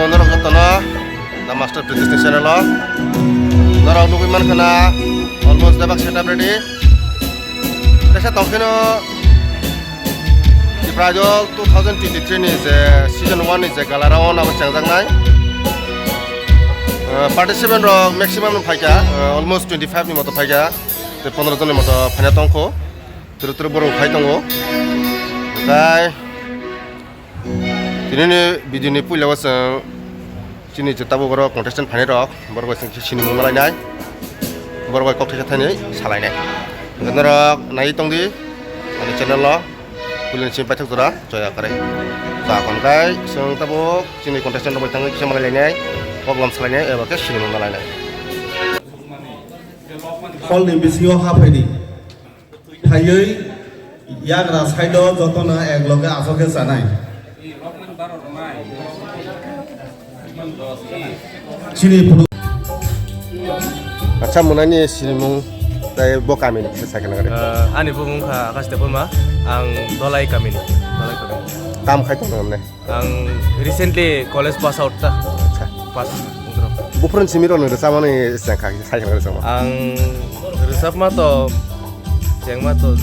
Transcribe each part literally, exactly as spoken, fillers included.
Norok jotono The Master Practice ni channel o norok nugwi mankha na almost bebak setup ready. Kaisa tongkheno Tipra Idol two thousand twenty-three ni je season one ni je gala round abo chengjaknai. Uh, participant rok maximum phaikha, uh, almost twenty-five ni moto phaikha. Tei pondro jonni moto phaina tongkho. Turu turu borok phai tongo. Tai Tinini video ni puila o chwng chini je tabuk oro contestant phainai rok, borok bai chwng sinimung malainai, borok bai kok thaisa thainwi salainai. Norok naiwi tongdi ani channel o, puilani simi paithak jora joya kwrwi. Ta hwnkhai chwng tabuk chini contestant rok bai thangwi kisa malailainai, kok lom salainai eba khe sinimung malainai. Hall ni bisingo ha phaidi. Thaiwi yagra side o jotono ek loge aswk khe chanai. Chini phuru. Acha, mwnani sinimung tei bo kami ni kisa sakhe nang. Ah, ani bumung kha Akash Debbarma, ang Dolai kami ni, Dolai kami. Tam khai tong nang ne? Ang recently college pass out ta. Acha. Pass. Buphurun simi rok nang rwchapmani sengkha, sai khe rwchapma. Ang rwchapma to, chengma to,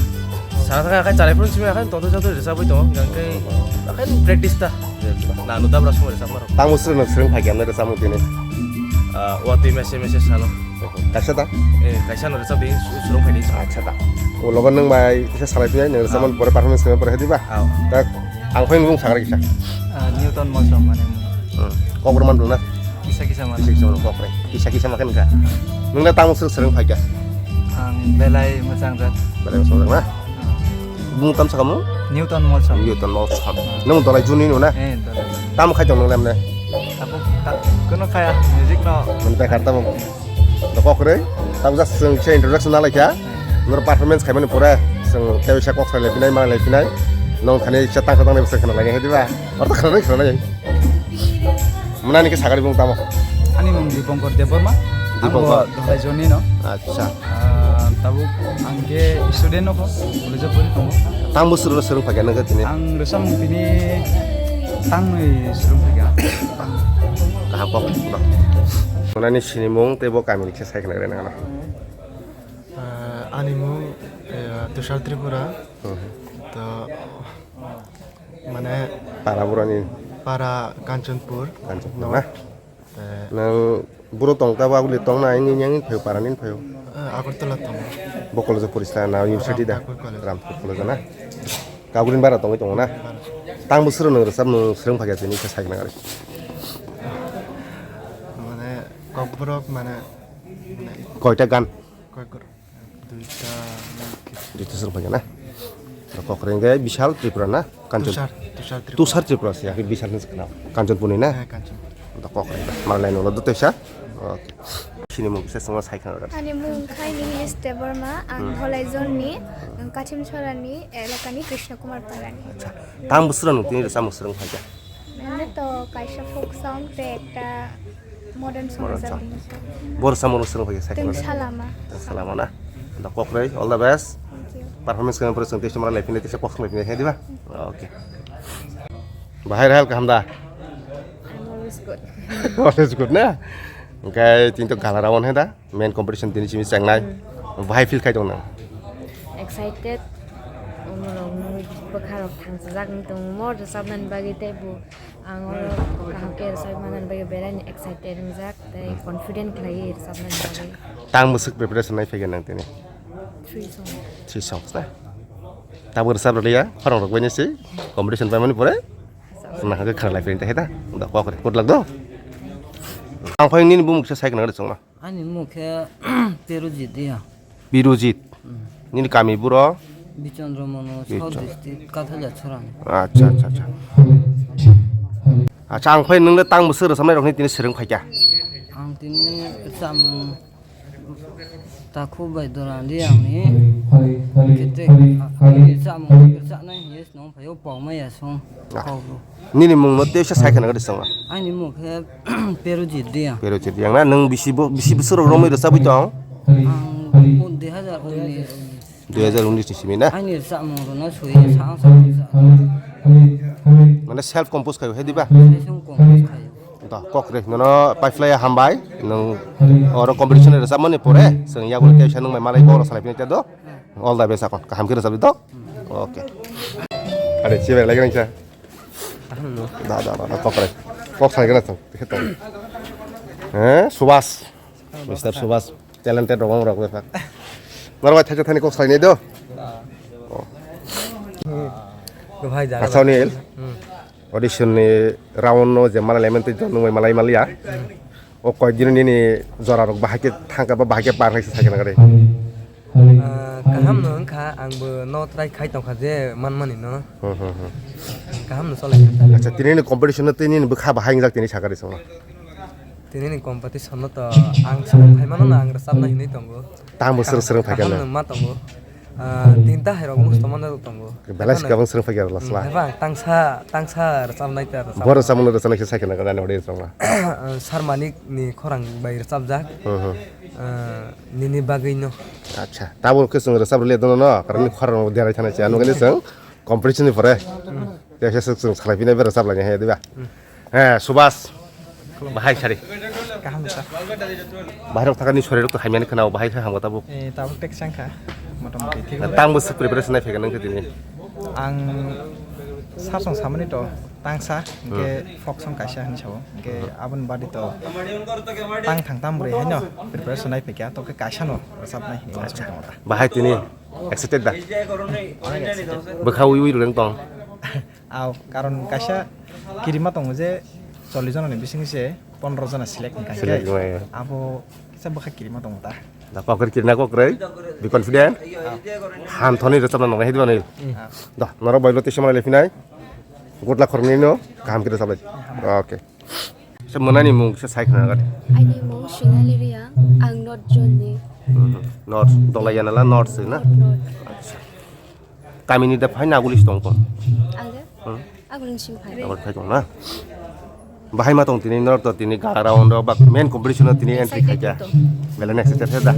sana thangkha akhai chalaiphrung simi akhai tongthok chathok rwchapwi tongo, hwnkhe akhai practice ta. Nanu dabra songwi rwchapma rok. Tamo swrwngno swrwng phaikha nang rwchapmung tini? Ah, watwi mese mese salo. Kaisa ta? Eh, kaisa no rwchapdi, su-, swrwng phaidi. Acha ta. O logo nwng bai kisa salai phiya, nwng rwchapmani pore performance khaimani pore hadi ba? Ah. Ta ang phai nwng sakra kisa. Ah, Newton Molsom mane. Hmm. Kok rwman dong na? Kisa kisa mane. Kisa kisa mane kok rwman. Kisa kisa makan ka. Nwng na tamo swrwng swrwng phaikha? Ang belai mwchang jak. Belai mwchang jak na? Ah. Bung tam sakamu? Newton Molsom. Newton Molsom. Nwng Dolai juni no na? Eh, Dolai. Tamo khai tong nwng lemne? Tabuk ta-, kono khaya, music no. Nwng bekar tamo. Kok rwng, tamo just chwng khe introduction na laikha. Nwng performance khaimani pore, chwng tei kisa kok salai lai phinai, ma lai phinai. Nwng thani kisa tangkha tangnai bwswk khna lai hai diba? Ortho khna lai khna lai. Mwnani khe sakari bung tamo? Ani mung Dipankar Debbarma. Dipankar. Ang bo Dolai joni no. Acha. Ah, tabuk ang khe student no kho, college o pori tongo. Tang bwswk rwno swrwng phaikha nang khe tini? Ang rwchapmung tini tangnwi swrwng phaikha. Kaham kok. Mwnani sinimung tei bo kami ni kisa sai khna rwna. Ah, ani mung, eh, Tushar Tripura. Hmm. To, mane, para burani? Para Kanchanpur. Kanchanpur no. Na? Te nwng buro tong ta ba, uli tong na, ini yang ini phayo, para ni phayo. Eh, Agartala tong. Bo college o porista na university da? Rampur College. Rampur College na. Kagurin bara tongwi tongo na. Bara. Tang bwswk nwng rwchap nwng swrwng phaikha tini khe sai nang ari. Mane kokborok mane, mane koita gan? Kok-, duita, duita swrwng phaikha na? Kok rengge Bishal Tripura na? Kanchan-, Tushar, Tushar Tripura. Tushar Tripura se, yakhe Bishal hinwi khna. Kanchanpurni na? Hai, Kanchanpur. Da kok rengge. Malai no lo dotesa. Okay. Sini mung kisa songma sai khna. Ani mung khai Nimish Debbarma, ang Dholai zone ni, ang Kachim Chorani, elakani Krishna Kumar Parani. Acha. Tang bwswk rwng tini rwchapmung swrwng phaikha? Mane to kaisa folk song tei ekta modern song. Modern song. Rwchapmung. Bo rwchapmung swrwng phaikha sai khna. Teng Salama. Teng Salama na? Da kok rei, all the best. Thank you. Performance khe pore chwng tei sumara lai phine tei kok song lai phine hai diba? Okay. Bahai Rahel kaham da? I'm always good. Always good na? Hwnkhe tini to gala round hai da? Main competition tini simi chengnai. Hmm. Bahai feel khai tong nang? Excited. Omorok mui bwkha rok thangsajak wng tongo mo rwchapnani bagwi tei bo ang oro kaham khe rwchapnani bagwi belaini excited wngjak tei confident khlaiwi rwchapnani bagwi. Tang bwswk preparation nai phaiga nang tini? Three songs. Three songs na? Tabuk rwchap rwliya, khorang rok bai nisi competition paimani pore. Rwchap. Nahagwi khna lai phai tei da. Da kok rw. Good luck do. Ang phai nini bumung kisa sai khna rw chwngma. Ani mung khe Perujit Reang. Birujit. Hmm. Nini kami buro? Bichandra Mono, South District, Kathalia Chorani. Acha, acha, acha. Acha, ang phai nwng le tang bwswk rwchapnai rokni tini swrwng phaikha? Ang tini rwchapmung Takhuk bai Doran Reang ni kete, ah, ani rwchapmung rwchapnai hinwi Nong phaio pokmaya song. Ah. Kok. Nini mung no teisa sai khna gari song. Ani mung khe Perujit Reang. Perujit Reang na, nwng bisi bo, bisi bwswk rok romwi rwchabwi tong? Ang dui hajar unis. Dui hajar unis ni simi na? Ani rwchapmung rwna sui sang sang rwchap. Mane self compose khaio he diba? Self compose khaio. To, kok re, nono paiphlaiya hambai, nwng oro competition rwchapmani pore, chwng yago tei sa nwng mai malai kok rw salai phini do. All the best akon, kaham khe rwchapdi do. Okay. Are, chibai lai nang sa. Da, da, da, da, kok re. Kok salai kena tong, khe tong. Eh, Subhas. Mister Subhas, talented rok wng rok bepar. Norok bai thaisa thani kok salai nai do. Bhai, jara Asal bhai. Nil. Hmm. Audition ni round no je mana lemon twi jon nungbai malai maliya. O koi din nini jora rok bahai khe thangka ba bahai khe par hai se thangka nang. Ah, kaham no wngkha, ang bo no try khai tongkha je man mani no. Hmm, hmm, hmm. Kaham no cholai kha. Acha, tini ni competition no tini ni bwkha bahai wngjak tini sakari songma. Tini ni competition no to ang samung khai mano na ang rwchapna hinwi tongo. Tamo srwng srwng phaikha kaham na? No ma tongo. Ah, tinta hai rok musto mano tongo. Belai se kabang srwng phaikha rwla sla. Hmm, hai bang, tangsa, tangsa rwchapnai ta rwchap. Bo rwchapmung no rwchapnai khe saikhe nang gani audience rok ma. Ah, Sar Manik ni khorang bai rwchapjak. Hmm, hmm. Ah, nini bagwi no. Acha, tabo khe chwng rwchap rwle dono no, karon ni khorang rok derai thana cha, ano gani chwng competition ni pore. Hmm. Tei se chwng salai phinai berajak laini hai diba? Hmm. He, Subhas. Bahai sari. Kaham sa. Bahai rok thakani sori rok to hamya ni khna bahai kha hamgo tabuk. Eh, tabuk tek sang kha. Motamoti thik. Tang bo sukri preparation nai phega nang tini. Ang sar song samani to tangsa, hingke hmm, folk song kaisa hinwi sao. Hingke hmm, aboni badi to tang thang tam bwrwi haino preparation nai phega to khe kaisa no rwchapnai hinwi uansuk tongo ta. Bahai tini excited da? Onek excited. Bwkha ui ui rwng tong. Aw, karon kaisa kirima tongo je chollish jona ni bising se pondro jona select wngkha select hingke wngkha, ya. Abo kisa bwkha kirima tongo ta. Da kokri kirina kokri, be confident. Aw. Han thoni rwchapna nongnai hidi banil. Hmm. Aw. Da, norok bai lo tisa malai phinai. Good luck khoroknwi no, kaham khe rwchap lai. Okay. Sa mwnani mung sa sai khna gani. Aini mung Sonali Reang, ang North Zone ni. Hmm. North, Dolaiya nala North se na? North, North. Acha. Kamini da phai naguli si tong tong. Ang de? Hmm? Agulung sing phai. Agul phai tong na? Bahai ma tong tini nor to tini gara round ba main competition o tini entry khai kya. Excited to. Bele next step da.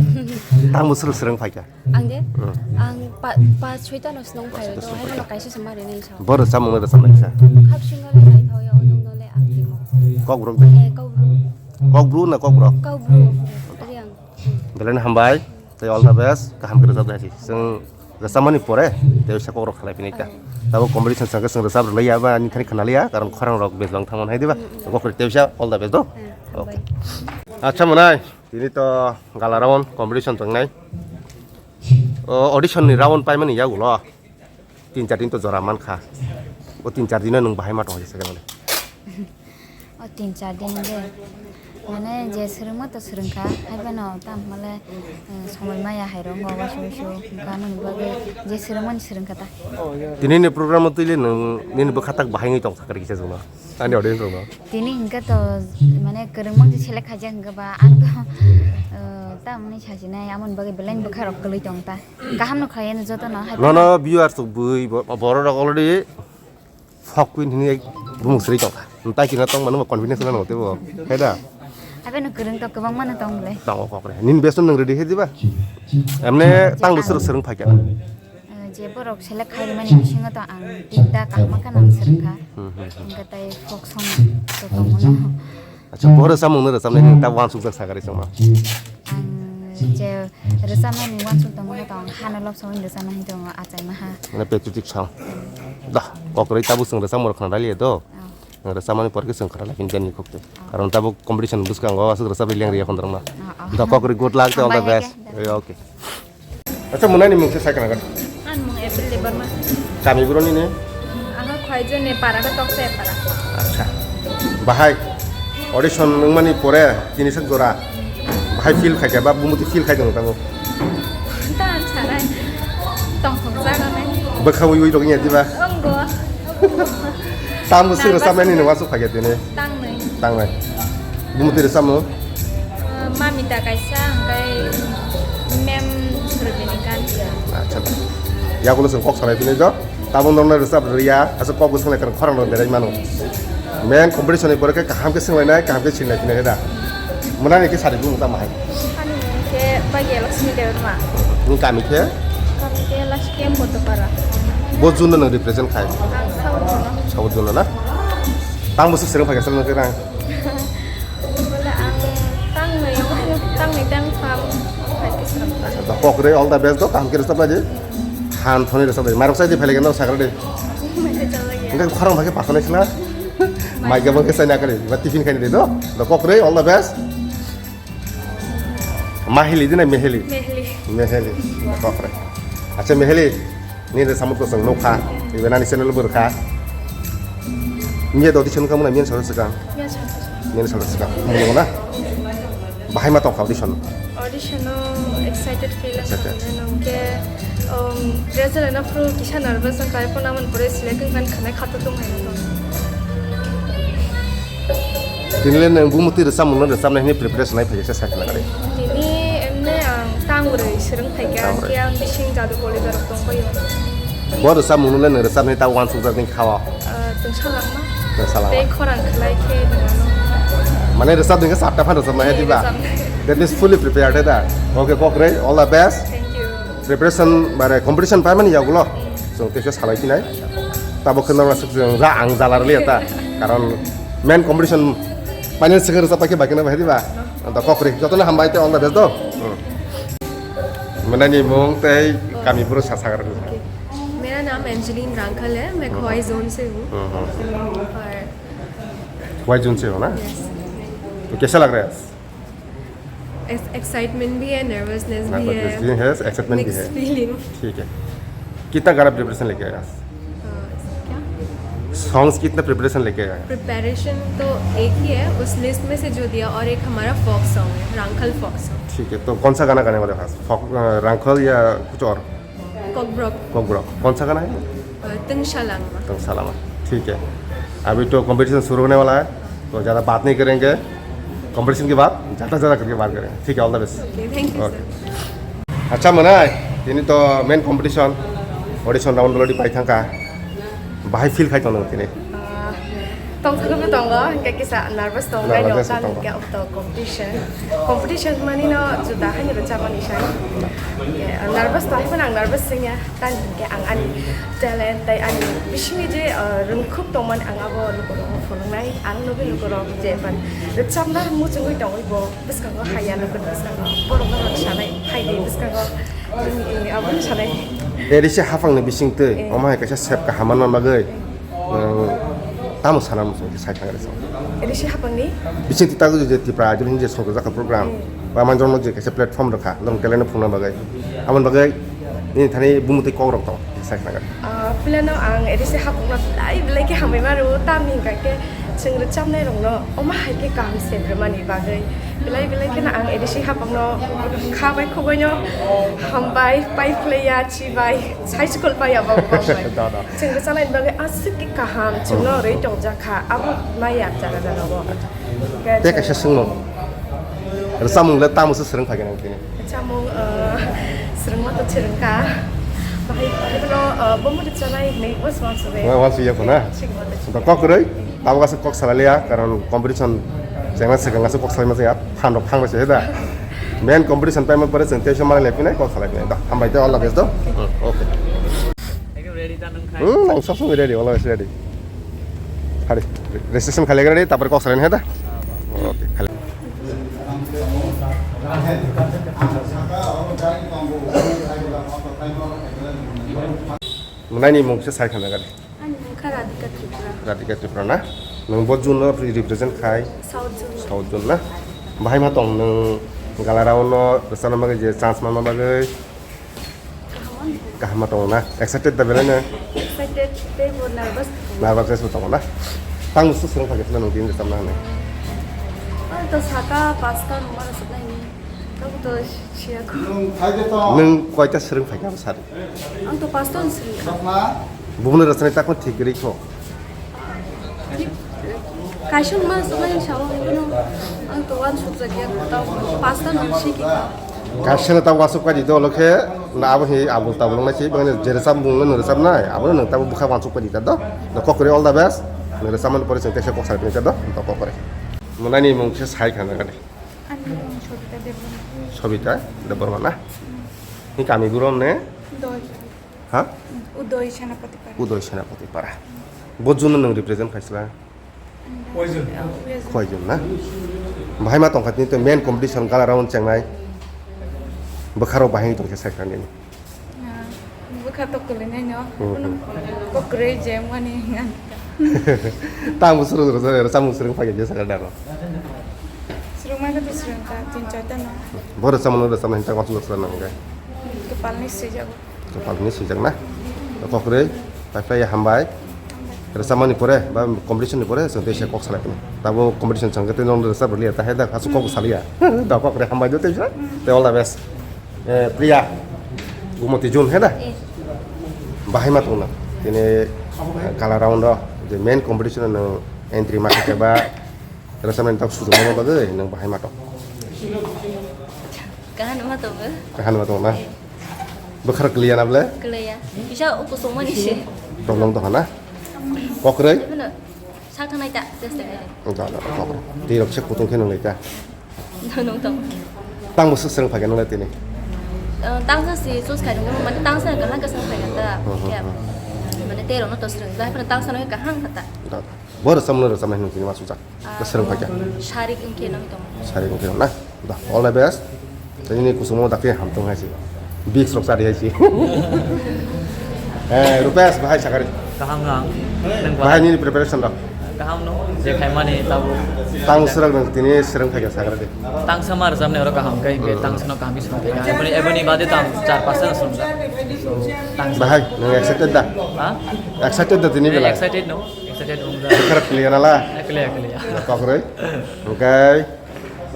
Tang musur sereng phai kya. Ang de? Hmm. Ang pa, pa soita no snong phai to. Hai no kaisa sama re nei sa. Bor samung da sama sa. Khap singa le hai thau ya onong no le ang timo. Kok brok de. Eh, kau bru. Kok bru na kok brok? Kau bru. Riang. Bele hambai. Tei all the best, kaham khe rwchapnai si. Chwng rwchapmani pore tei uaisa kokrok khalai phini ta. Tabuk competition chwng khe chwng rwchap rwlaiya ba ani thani khna liya, karon khorang rok bejlong thangmani hai diba? Kokrok tei uaisa all the best do. Okay. Acha mwnai, tini to gala round competition tongnai. O audition ni round paimani yagulo. Tin char din to jora mankha. O tin char dino nwng bahai ma tongwi se mane? O tin char din de. Mane je swrwngma to swrwngkha, haiphano tamo le, eh, somoi maya hai rok, waisa waisa wngkha, mani bagwi je swrwngmani swrwngkha ta. Tini ni program o twi le nwng nini bwkha tak bahai wngwi tong thakar kisa jona. Ani audience rok no. Tini hingke to mane kwrwngmang se select khaijak hingke ba ang to, eh, tamoni sajinai amoni bagwi belai bwkha rok kwlwi tong ta. Kaham no khlai ano joto no hai. Nono viewers rok bui bo-, borok rok already fok queen hini bumung sri tongkha. Ntai kina tong mano confidence nang tebo. Hai da. Abe no kwrwng to kwbang mano tong le. Tong kok re. Nin best nang ready he diba? Emne tang do sir sir phai kya. Eh, je borok select khai mani bisingo to ang tinta kaham kha nang sir kha. Hmm, hmm, hmm. Hingke tai folk song to tong mano. Acha, bo rwchapmung no rwchapnai nwng ta uansukjak sakari chwngma. Ang je rwchapnai ni uansuk tongmani tong, hano lobsong rwchapnai hinwi tongo, achaima ha. Mane patriotic song. Da, kokroi tabuk chwng rwchapmung rok khna raliya do. Oh. Nwng rwchapmani pore khe chwng khna lai phini bini khukti. Oh. Karon tabuk competition bwskango aswk rwchapri lengriya khondrokno. Oh, oh. Da, kokroi good luck, all the best. Hambai hai khe. Eh, okay. Acha, mwnani mung se sai khna gani. Ani mung April Debbarma. Kami buro nini? Aha Khwaijone para khe Toksa para. Acha. Bahai audition wngmani pore tini sak jora. Bahai feel khai kha ba bumuti feel khai tong tango. Ta sarai. Tong thong jaga nai. Bwkha ui ui rok ya diba? Onggo. Tam bwswk rwchapmani nw uansuk phai kha tini. Tangnwi. Tangnai. Bumuti rwchapmung? Uh, Mamita kaisa, hwnkhe Mem Surabini kan. Acha. Yakulo chwng kok salai phini do. Tabuk norokno rwchap rwya, aswk kok bwswk lai kwrwng khorang rok berai mano. Main competition ni pore khe kaham khe swnglainai, kaham khe sinlai phini da. Mwnani khe sari bumung tamo hai? Ani mung khe Bhagya Lakshmi Debbarma. Nwng kami khe? Kami khe Last Camp Bodopara. Bo June no nwng represent khai? Ang South June no. South June no na? Tang bwswk swrwng phaikha swrwng khe rang? Kokre, all the best do, kaham khe rwchap lai di. Han thoni rwchap lai di. Mairok chai di, phai lai gana sakra di. Hingke khorang bhai khe pasanai sila. Mai khe bo khe chai na kari. Ba tiffin khai di do. Do kokre, all the best. Mahili di na meheli? Meheli. Meheli. Kokre. Acha meheli. Ni rwchapmung to chwng nukha. Ibe nani channel bo rwkha. Miya do audition kha muna miya salo swkang. Miya salo swkang. Miya salo swkang. Mungya na? Bahai ma tongkha audition. Audition o excited feel wngkha. Excited. Hwnkhe, um, result wngna phuru kisa nervous wngkha, ephuru namani pore select wngkha, khwnai khato tongmani tong. Tinile nwng bumutwi rwchapmungno rwchapnai hwnwi preparation lai phaikha se sakha nagari. Tini emne ang tangbrwi swrwng phaikha, tangbrwi. Hwnkhe ang bising jadu koli dorok tongbaio. Bo rwchapmungno le nwng rwchapnai ta uansukjak ni kha o? Ah, tungsa langma. Tungsa langma. Tei khorang khlai khe nwng ano. Mane rwchapnai khe chapta phan rwchapnai hai diba? Rwchapnai. That means fully prepared hai da? Okay, kokre, all the best. Thank you. Preparation bare competition paimani yagulo. Chwng teisa salai phinai. Tabuk khe norok swk chwng ja ang jala rwliya ta. Karon main competition final swkang rwchap paikhe bai kheno bai diba? Anta kokri jotono hambai tei all the best do. Hmm. Mwnani mung tei kami buro sa sagar. Okay. मेरा नाम एंजेलिन रांखल है, मैं Hmm. खवाई जोन से हूँ। Hmm, hmm. और Why zone se ho na? Yes। तो कैसा लग रहा है? एक्साइटमेंट भी है, नर्वसनेस भी है, नर्वसनेस भी है, एक्साइटमेंट भी मिक्स है। फीलिंग। ठीक है। कितना गाना प्रिपरेशन लेके आया? क्या? सॉन्ग्स कितना प्रिपरेशन लेके आया? प्रिपरेशन तो एक ही है, उस लिस्ट में से जो दिया, और एक हमारा फोक सॉन्ग है, रांखल फोक सॉन्ग। ठीक है, तो कौन सा गाना गाने वाले हो आज? फोक, अ, रांखल या कुछ और? कॉकब्रॉक। कॉकब्रॉक। कौन सा गाना है? अ, तंगसालांगमा। तंगसालांगमा। ठीक है। अभी तो कंपटीशन शुरू होने वाला है, तो ज़्यादा बात नहीं करेंगे। कंपटीशन के बाद ज़्यादा ज़्यादा करके बात करेंगे। ठीक है, all the best। Okay, thank you, okay. Sir. अच्छा, mwnai, tini to main competition, audition round already pai thangkha. Bahai feel khai tongo tini? Ah, tongthokgwi tongo, hwnkhe kisa nervous tongo, nervous kaino tamo tongo. Hwnkhe auto competition. Competition mani no juda haino rwchapmani sai. Hwnkhe nervous to haino ang nervous wngya, tani hwnkhe ang ani talent tei ani bisingni je, ah, rwngkhuk tongmani ang abo lukurokno phunuknai, ang nugwi lukurok je ban rwchapna muchungwi tongwi bo bwskango haiya nukuni bwskango borokno rwngsanai phaidi bwskango. Nini, eh, abo ni sanai. Erisi hapangni bisingtwi, eh, omo hai kaisa sep kaham manna bagwi, eh, tamo sana muchung khe sai thangre chwng. Erisi hapangni? Bisingtwi tagwi je Tipra Idol hinwi je songchajak kha program, eh, ba manjorno je kaisa platform rwkha, norok talent phunukna bagwi. Aboni bagwi nini thani bumutwi kokrok tong sai thangre. Ah, pilano ang erisi hapangno belai belai khe hambai mano, tamni hwnkha khe chwng rwchapnai rokno omo hai khe kaham se rwmani bagwi. Belai belai kheno ang A D C hapangno kha bai khugui no hambai, pai phlaiya, chibai, sai chikol paiya ba bang bai. Da, da. Chwng rwchapnai bagwi aswk khe kaham, chwngno rwi tongjak kha, abo maya jaga jaga bo. Tei kaisa swngmung. Rwchapmung le tamo se swrwng phai khe nang tini? Rwchapmung, uh, swrwngma to swrwng kha. Bahai, bahai bono, uh, bomo rwchapnai hinwi bo swma swrwng. Swma swrwng ya kho na? Swrwngma to swrwng. Kok kwrwi? Tabuk aswk kok salai liya, karon competition chengna swkang aswk kok salai masa ya, phan rok phang rok se da. Main competition paima pore chwng teisa manai lai phinai, kok salai phinai da. Hambai tei all the best do. Hmm, okay. Ekdom ready ta nung khai. Hmm, nang sob somoi ready, always ready. Hari, registration khali ready, tapore kok salai nai da. Okay, khali. Mwnai ni mung se sai khana gari. Ani mung kha Radhika Tripura. Radhika Tripura na? Nwng bo zone no represent khai? South zone. South zone na? Bahai ma tong nwng gala round no rwchapna bagwi je chance manna bagwi? Kaham. Kaham ma tongo na? Excited da belai no? Excited tei bo nervous. Nervous bo tongo na? Tang su swrwng phai khe nwng tini rwchapna hwnwi? Ang to saka pasta nungma rwchapna hwnwi. Tabuk to siya kho. Nwng koita swrwng phai kha abo sari? Ang to pasta no swrwng kha. Bubuno rwchapnai takma thik kwrwi kho. Kaisa ma swmai sao, ang to uansukjak ya, tao pasta no siki. Kaisa no ta uansuk pai di dolo khe, na abo hi abul tabul nai si, bangni je rwchapmung no rwchapnai, abo no ta bwkha uansuk pai di ta do. No kok kwrwi all the best. No rwchapmani pore chwng teisa kok sai ta do, to kok kwrwi. Mwnai ni mung se sai khana gani. Ani mung Sobita Debbarma. Sobita Debbarma na? Ni kami burom ne? Doi. Ha? Udoy Senapati Para. Udoy Senapati Para. Bo zone no nwng represent khaisla? Poison. Poison na? Bahai ma tongkha tini to main competition gala round chengnai. Bwkharok bahai tongkhe sai kha nini. Ah, bwkha to kwlwinaino. Hmm, hmm. Kok kwrwi je mani hingan. Tamo swrwng rwchapmung swrwng phai je sakha daro. Swrwngma khe to swrwngkha, tin charta no. Bo rwchapmung rwchapnai hinta kosong swrwng nang khe. Kwpalni swijago. Kwpalni swijak na? Kokrwi, paiphlaiya hambai. Rwchapmani pore, ba competition ni pore, chwng teisa kok salai phano. Tabo competition chwng khe tei nong rwchap rwliya, ta hai da, aswk kok bo saliya. Da kokrwi hambai do teisa, tei all the best. Eh, Priya, Gumoti Jun, hai da? Eh. Bahai ma tongna. Tini, eh, kala round o, je main competition o nwng entry ma khe ba, rwchapmani tak sujuk ma bagwi, nwng bahai ma tong. Kahan ma tongo? Kahan ma tong na? Eh. Bwkhar kwlwi ya na ble? Kwlwi ya. Kisa o kusung mani se. Tolong to hana. Kokrwi? Mano, sak thanai ta, just a minute. Da, da, kokrwi. Tei rok se kutung khe nung lai ta. Nung tong. Tang bo swrwng phai khe nung lai tini. Eh, tang sa si choose khai nung mani tang sa kahang ka swrwng phai kha ta. Hmm, hmm, Kya? hmm. Mane tei rok no to swrwng. Jai phano tang sa no kahang kha ta. Da, da. Bo rwchapmung rwchapnai hinwi tini ma sujak. Ah, swrwng phai kha. Sarik wngkhe nang tong. Sarik wngkhe na? Da, all the best. Tini kusungmo dakhe hamtung hai si. Big sok sari hai si. Eh, Rupesh, bahai sakari. Kaham nang. Nang Bahai bahai. Nini preparation rok. Kaham no. Je khaimani tabu. Tang swrwng nang tini swrwng phai kha sakari de. Tang samar jamne oro kaham kai ke Hmm. tang sano kaham is kai. Eboni eboni bade tam char pas na sum. So tang. Bahai, nang excited da? Ha? Excited da tini bela? Excited no. Excited wngkha. Kharak kiliya nala? Kiliya, kiliya. Kokrwi. Okay.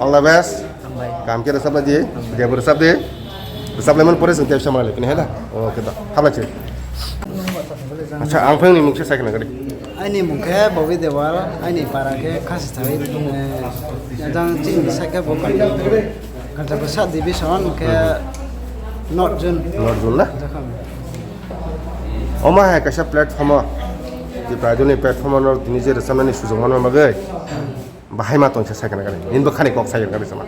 All the best. Hambai. Kam khe rwchap di. Dia bo rwchap di. Rwchap lemon pore sing tiap sama lagi. Kini heda. Okay da. Hambai chi. Acha, ang phang ni mung se sai khna gari. Aini mung khe Bobby Dewal, aini para khe Khasi Thai, eh, jang chini sai khe bo Kanchapur sub division khe North Zone. North Zone na? Jakham. Omo hai kaisa platform o, Tipra Idol ni platform o norok tini je rwchapnani sujok manma bagwi bahai ma tongsa sai kana gari. Nini bo khani kok sai gari sama.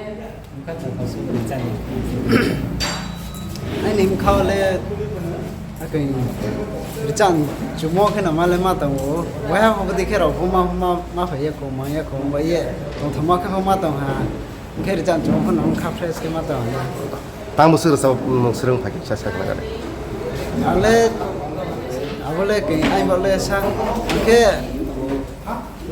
Ani mkha le akai richan chumo khe na male ma tongo. Waiha ko de khe rok ma ma ma phai ye ko ma ye ko ba ye. Tong thama khe ma tong ha. Khe richan chumo khe na kha fresh khe ma tong ha. Tang bo sir sa, mm, sir wng phai khe sa, sa kana gari. Ale, abole ke, ai bole sa, ke,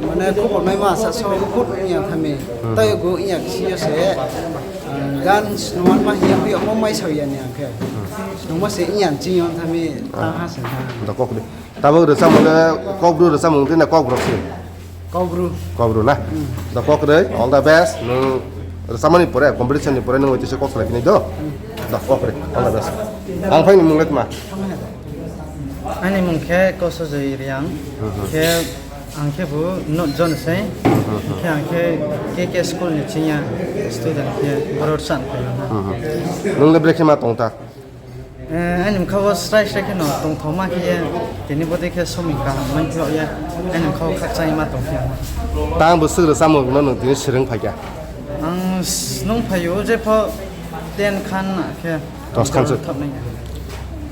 mane, khobor nai ma sa, so, khut iya thami. Hmm. Tai go iya kisi yo se, ah, gan snuan ma hiya, hiya, mo mai sa iya ni angke. Hmm. Snuma se iya chi yon thami, ta ha se ha. Da kok de. Tabuk rwchapmung khe kokbru rwchapmung tei na kokborok se? Kokbru. Kokbru na? Hmm. Da kokrwi, all the best. Nwng rwchapmani pore, competition ni pore nwng oitise kok salai phini do. Hmm. Da kokrwi, all the best. Ang phai ni mung le tma? Ani mung khe Kosojoy Riang. Hmm, hmm. Khe ang khe bo North Zone se. Hmm, hmm, hmm. Khe ang khe K K school ni chinya student khe borok san phai na. Hmm, hmm. Nwng le brekhe ma tong ta? Eh, ani mkha o srai srai kheno tongthokma khe ye, tini bwtwi khe somoi kaham mankhe ye, ani mkha o khakchangma tongkhe. Tang bwswk rwchapmung no nwng tini swrwng phaikha? Ang s-, nung phaio, jepho ten khan khe. Dos khan se. Thapnai.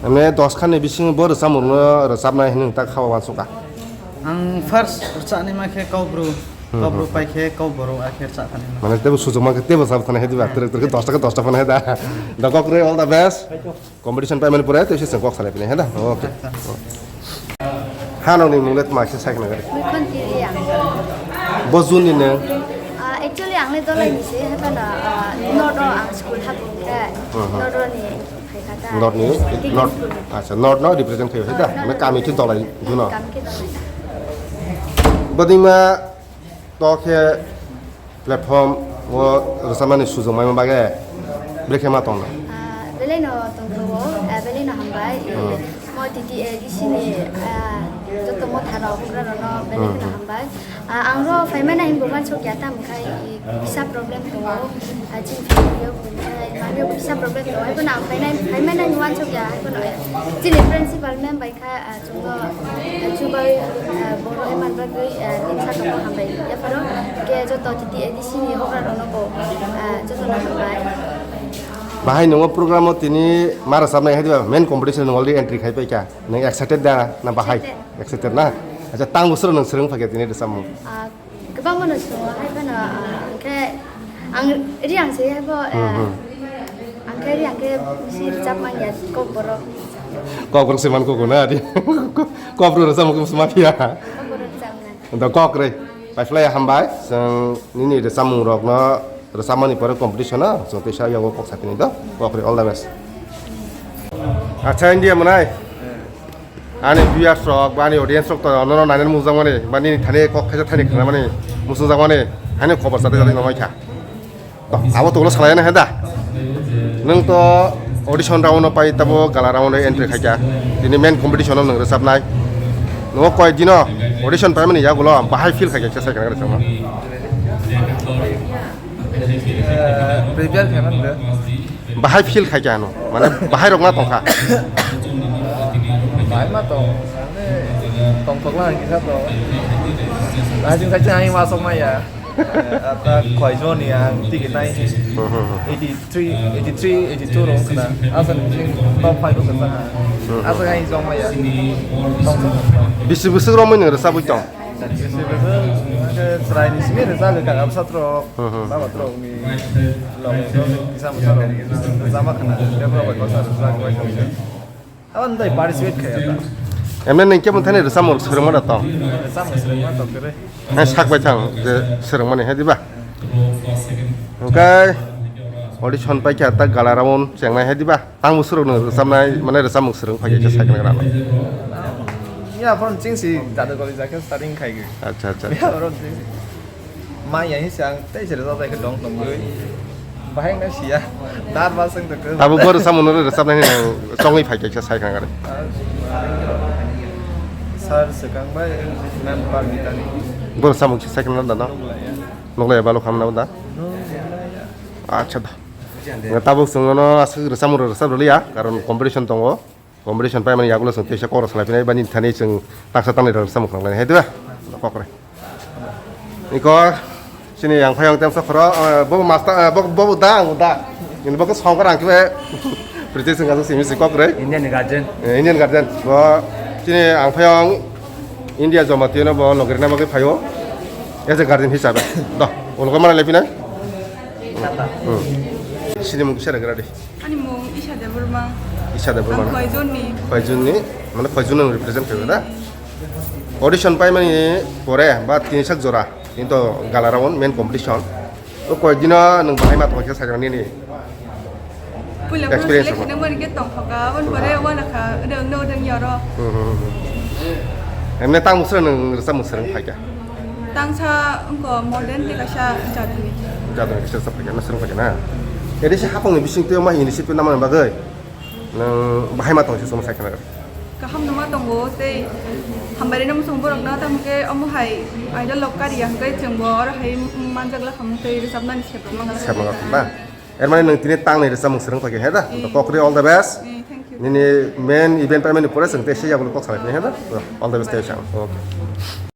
Mane dos khan ni bisingo bo rwchapmung no rwchapnai hinwi ta kha uansukha. Ang first rwchapnaima khe Kokbru. Hmm, Kokbru hmm. Pai khe Kokborok a khe rwchapnai. Mane tebo sujokma khe tebo sabo thana hai diba. Twrwk twrwk khe dos ta khe dos ta phano hai da. Da Kokrwi, all the best. Competition paimani pore tei se chwng kok salai phini hai da. Okay. Ha nokni mung le tma khe sai khna gari. Muikhon Tiriang. Bo June ni nang? Ah, actually ang le Dolai ni se, hai phano, ah, North o ang school habu khe. Hmm, hmm. North o ni. North ni, North, acha, North no represent khayo hai da? North no. Mane kami khe Dolai, June no. Kami khe Dolai. Bodima to khe platform o rwchapmani sujok maima bagwi brekhe ma tongna? Ah, belai no tongthogo, ah, belai no hambai. Hmm. Mo T T A D C ni, ah, joto motha rok, bugra rok no belai no hambai. Ah, ang ro phaimani hinwi bo uansukya, tamo khe, i, kisa problem tongo. Ah, chini family o bo, eh, mami o bo kisa problem tongo. Hai phano ang phainai, phaimani hinwi uansukya, hai phano, eh, chini principal ma'am bai kha, ah, chwngno, ah, chubai, ah, borok hai man bagwi, ah, nini sakao hambai ya phano. Khe joto T T A D C ni hokra rokno bo, ah, jotono hambai. Bahai nwngo program o tini ma rwchapnai hai diba, main competition nwng already entry khai paikha. Nwng excited da na bahai? Excited. Excited na? Acha, tang bwswk nwng swrwng phaikha tini rwchapmung? Ah, kwbangma no swngo, hai phano, ah, hwnkhe ang Riang se, hai bo, eh, Hmm, hmm. Ang Dari angke si rejap manya kok borok. Kok borok se man kok na di. Kok borok rejap kok se mafia. Kok borok rejap na. Ento kok re. Paiflai hambai. Seng nini rejap mung rok no rejap mani pore competition no. Seng tesa yago kok satini do. Kok re all the best. Acha India manai. Ani viewers rok ba ani audience rok to nono nainani mujak mani ba nini thani kok khaisa thani khna mani musuk jak mani ani khobor sate sate nonoi kha. To abo to ulo salai na heda. Nung to audition round no pai tabo gala round no entry khaikha. Tini main competition no nung resap nai. Nungo koi dino audition pai mani yagulo bahai feel khaikha kisa sai kana resap no. Prepare khe man de. Bahai feel khaikha ano. Mane bahai rok na tongkha. Bahai ma tong. Tong thok lang kisa to. Bahai jing khaikha ai ma sok ma ya. Ata khoi joni ang ticket nai. Hmm, hmm, hmm. Eighty three, eighty three, eighty two rong khna. Asa ni top five rong khna. Hmm. Asa ai jong ma ya. Tong thok. Bisi bisi romoi nung resap ui tong. Bisi bisi, chwraini simi rwjak kha, absat rok, hmm, hmm, baba rok ni log rok, kisa mwsa rok rwjak ma khna, tei borok bai kosa rwjak bai tong. Abo nwtai participate khe ya ta. Emne nwng kebo thani rwchapmung swrwngma da tong? Rwchapmung swrwngma tong khe re. Hai sak bai thang je swrwngmani hai diba? Hwnkhe audition pai kha ta gala round chengnai hai diba? Tang bwswk rok no rwchapnai, mane rwchapmung swrwng phai khe sakna gra no. Ya, phone ching si dada goli jakhe starting khai ge. Acha, acha, ya, acha. Phone ching si. Ma ya hi sang, tei se rwchap khe dong tong goi. Bahai na siya. Dar ba seng to. Abo bo rwchapmung no rwchapnai no chongwi phai khe sakna gra. Sir swkang bai mem par mitani. Bo rwchapmung sakna da no. Nukla ya. Nukla ya balo khamna da. Nukla ya. Acha da. Tabuk chwng no aswk rwchapmung rwchap rwliya, karon competition tongo. Competition paimani yagulo chwng teisa kok rwchap lai phinai, bani thani chwng taksa tangnai rwchapmung khwlai hai diba? Kok re. Iko chini yang phayong temsa khoro, eh, bo master, eh, bo, bo da, ang da. Ini bo songkar ang khe British wngkha simi si kok re. Indian guardian. Eh, Indian guardian. Bo chini ang phayong India Jamatia no bo logirna bagwi phaio. As a guardian hisabe. Do, ulgo mana lepina? Hmm. Sini mung kisa ragra di. Ani mung Isha Debbarma. Isha Debbarma. Ang Khoijon ni. Khoijon ni, mane Khoijon no represent khayo da? Audition paimani pore ba tini sak jora, kintu gala round main competition. O koi dino nwng bahai ma tongkhe sakra nini? Puila puila experience selection mo? Nang mani ke tong thoka, on pore wana kha, ada no ada nyoro. Hmm, hmm, hmm. Emne tang musra nwng rwchap musra phaikha? Tangsa wngkha modern tei kaisa jadoni. Jadoni kaisa rwchap phaikha, na swrwng phaikha na? Ede se hapang ni bising twi ma initiative namani bagwi nwng bahai ma tongse chwng sai khna. Kaham no ma tongo tei hambai rwna muchung borok no, tamo khe omo hai idol rok kariya hwnkhe chwng bo oro hai manjak la khamung tei rwchapnani seprok manjak. Seprok manjak na? Er mane nwng tini tangnai rwchapmung swrwng phaikha, he da? Eh. Kokri, all the best. Eh, thank you. Nini main event paimani pore chwng tei se yagulo kok salai, he da? All the best, tei chang. Okay.